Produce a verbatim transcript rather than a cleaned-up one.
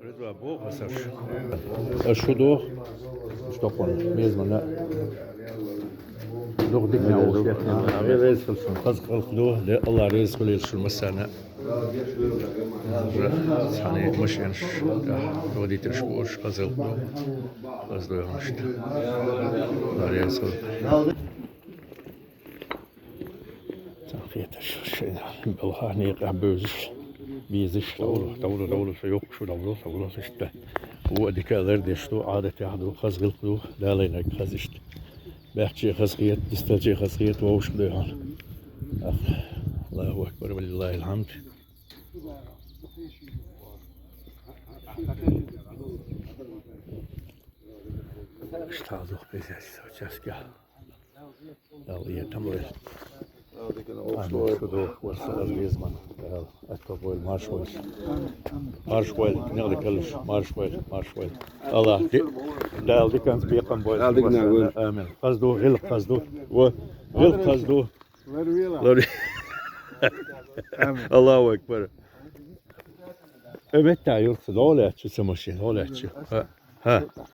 Реза боху аса шу. Аса шу доху. Шу доху. Безмана. Доху дика. Алла реза хилда шуна. Хаза халкъ ду. Де Алла реза хуьлийла шуна массарна. Цхьана машинаш, да, водительш бу уьш, хаза халкъ ду. Хаза ду хӀанаш. Алла реза хуьлийла. Цхьана хеташ шайна белхьа некъахь бевзаш, безаш, довла, довла, довла, ша йоккха шу довла, довла, иштта. Вон а дика лардеш ду, Ӏадатехь ду, хаза гӀиллакх ду, далайнарг хаза иштта. Баьхча хаза хета, дисталча хаза хета, вовшах дуй хьуна. Ах, Аллаху акбар, ва лиллахил хьамд. Иштта хьалдуху безача участке. Дала этам лойла. Амин. Шу доху, варса хаза беза ман. Дала аьтто бойла, марша войла. Марша войла, некъ дика хуьлда, марша войла, марша войла. Аллах ди-, Дала диканца бекхам бойла. Дала диканца бойла. Амин. Хаза ду, гӀиллакх хаза ду. Во, гӀиллакх хаза ду. Лар вела. Лар-, Амин. Аллаху акбар. Э, метта юрца, дӀа лаьттача ца машина, дӀа лаьттача. ХӀа, хӀа.